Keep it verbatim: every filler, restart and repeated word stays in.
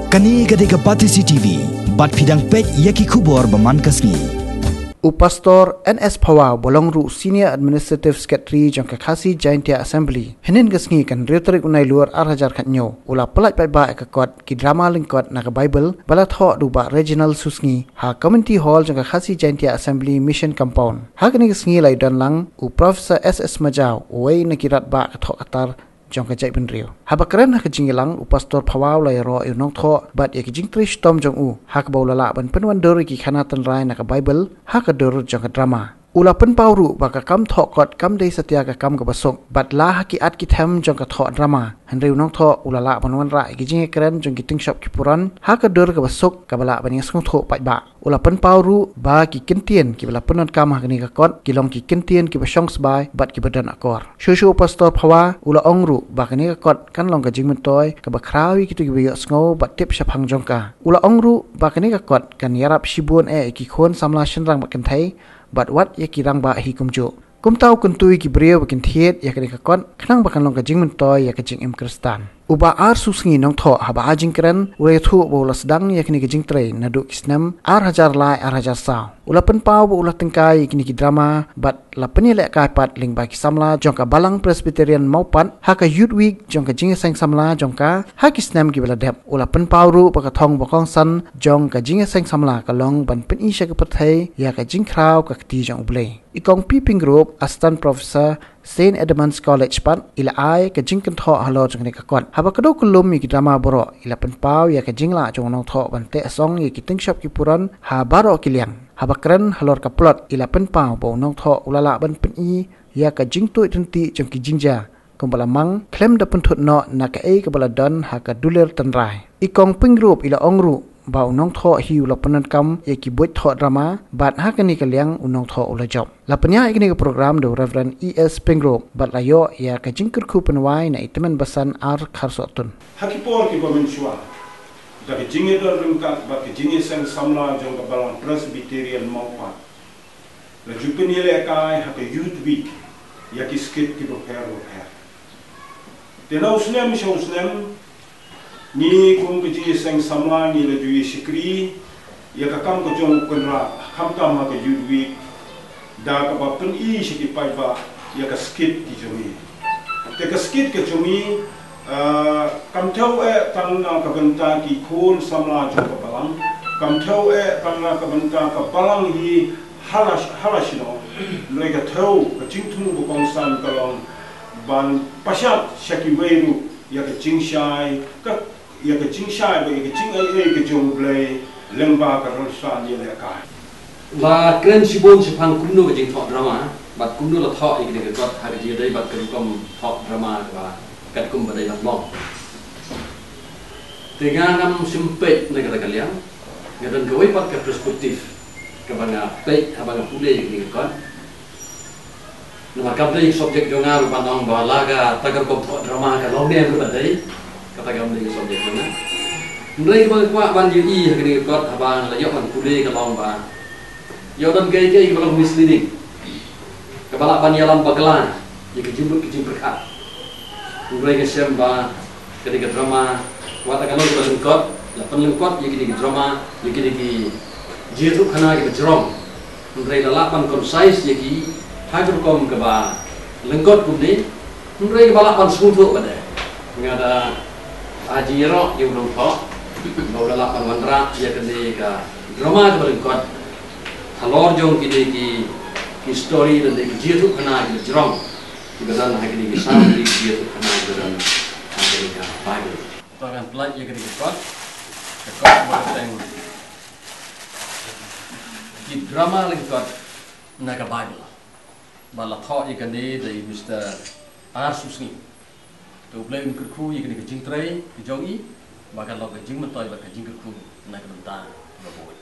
Kane ka dei ka Batesi T V, bad phi dang peit ïa ki khubor ba man ka sngi. U Pastor N S Phawa, ba long ruh Senior Administrative Secretary jong ka Khasi Jaintia Assembly, hynnin ka sngi ka hynriew tarik u Nailur ar hajar khatñiew, u la pyllait paidbah ïa ka kot Ki Drama Lyngkot na ka Baibl, ba la thoh da u Bah Reginald Susngi, ha Community Hall jong ka Khasi Jaintia Assembly Mission Compound. Ha kane ka sngi la ïadon lang u Professor S S Majaw, uwei na ki rangbah ka thoh ka tar jong ka jaitbynriew. Haba kren ha ka jingïalang, u Pastor Phawa u la ïaroh ïa u nongthoh bad ïa ka jingtrei shitom jong u, ha kaba u la lah ban pynwandur ïa ki khana tynrai na ka Baibl ha ka dur jong ka drama. U la pynpaw ruh ba ka kam thoh kot kam dei satia ka kam kaba suk, bad la ha ki at ki them jong ka thoh drama, hynrei u nongthoh u la lah ban wanrah ïa ki jingïakren jong ki tyngshop ki puron ha ka dur kaba suk, kaba lah ban ïasngewthuh paidbah. U la pynpaw ruh ba ki kyntien kiba la pyndonkam ha kane ka kot ki long ki kyntien kiba shong sbai bad kiba don akor. Shuh shuh u Pastor Phawa u la ong ruh ba kane ka kot kan long ka jingmyntoi kaba khraw ïa kito kiba ïohsngew bad tip shaphang jong ka. U la ong ruh ba kane ka kot kan ïarap shibun eh ïa ki khun samla shynrang bad kynthei, bad wat ïa ki rangbah hi kumjuh. Kumta u kyntu ïa ki briew ba kin thied ïa kane ka kot, khnang ba kan long ka jingmyntoi ïa ka jingim Khristan. U Bah R Susngi, nongthoh, haba ai jingkren, u la ïathuh ba u la sdang ïa kane ka jingtrei naduh ki snem ar hajar lai ar hajar saw. U la pynpaw ba u la tyngkai ïa kine ki drama bad la pynïalehkai pat lyngba ki samla jong ka Balang Presbyterian Mawpat ha ka Youth Week jong ka jingïaseng samla jong ka ha ki snem kiba la dep. U la pynpaw ruh ba ka thong ba kongsan jong ka jingïaseng samla ka long ban pyni sha ka pyrthei ïa ka jingkhraw ka kti jong U Blei. I Kong P Pyngrope, Assistant Professor, Saint Edmund's College pat, i la ai ka jingkynthoh halor jong kane ka kot. Haba kdew kyllum ïa ki drama baroh, i la pynpaw ïa ka jinglah jong u nongthoh ban teh song ïa ki tyngshop ki puron ha baroh ki liang. Haba kren halor ka plot, i la pynpaw ba u nongthoh u la lah ban pyni ïa ka jingtuid ryntih jong ki jingjia, kumba la mang, khlem da pynthut noh na kaei kaba la don ha ka dulir tynrai. I Kong Pyngrope i la ong ruh ba u nongthoh hi u la pyndonkam ïa ki buit thoh drama, bad ha kane ka liang u nongthoh u la jop. La pynïaid ïa kane ka program da u Reverend E S Pyngrope, bad la ïoh ïa ka jingkyrkhu pynwai na i Tymmen Basan R Kharsohtun. Ha ki por kiba mynshuwa, da ka jingïadon ryngkat bad ka jingïaseng samla jong ka Balang Presbyterian Mawpat, la ju pynïalehkai ha ka Youth Week ïa ki skit kiba pher bapher. Te na u snem sha u snem, ngi kum ka jingïaseng samla ngi la ju ïa shakri ïa ka kam ka jong u Kynrad, khamtam ha ka Youth Week, da kaba pyni sha ki paidbah ïa ka skit ki jong ngi. Te ka skit ka jong ngi, ah, kam thew eh tang na ka bynta ki khun samla jong ka Balang, kam thew eh tang na ka bynta ka Balang hi ha la, ha la shano, hynrei ka thew, ka jingthmu ba kongsan ka long ban pashat sha kiwei ruh ïa ka jingshai, ka, ïa ka jingshai bad ïa ka jingaiei ka jong U Blei lyngba ka rynsan ïalehkai. La kren shibun shaphang kumno ka jingthoh drama, bad kumno la thoh ïa kane ka kot ha ka jingïadei bad ka rukom thoh drama kaba katkum ba dei ban long. Te nga ngam shym peit na kata ka liang, nga don kawei pat ka perspective kaba nga peit haba nga pule ïa kane ka kot. Namar kam dei subject jong nga ruh ban ong ba la kata ka rukom thoh drama ka long ne em ruh ba dei. Kata kam dei subject jong nga. Hynrei kaba nga kwah ban ïohi ha kane ka kot haba nga la ïoh ban pule ka long ba ïoh don kaei kaei kaba long misleading, kaba lah ban ïalam bakla ïa ka jingmut ka jingpyrkhat. Hynrei nga shem ba kane ka drama, wat la ka long kaba lyngkot, la pynlyngkot ïa kine ki drama, ïa kine ki jingïathuhkhana kiba jrong. Hynrei la lah ban concise ïa ki ha ka rukom kaba lyngkot kumne, hynrei kaba lah ban sngewthuh pat de. Nga da ai jingïaroh ïa u nongthoh ba u la lah ban wanrah ïa kane ka drama kaba lyngkot halor jong kine ki, ki story lane ki jingïathuhkhana kiba jrong kiba don ha kine ki sam ki jingïathuhkhana kiba don ha kane ka Baibl. To ngan pynlait ïa kane ka kot, ka kot ba kyrteng Ki Drama Lyngkot na ka Baibl. Ba la thoh ïa kane da i Mister R Susngi. To U Blei un kyrkhu ïa kane ka jingtrei ka jong i, ba kan long ka jingmyntoi bad ka jingkyrkhu na ka bynta kiba bun.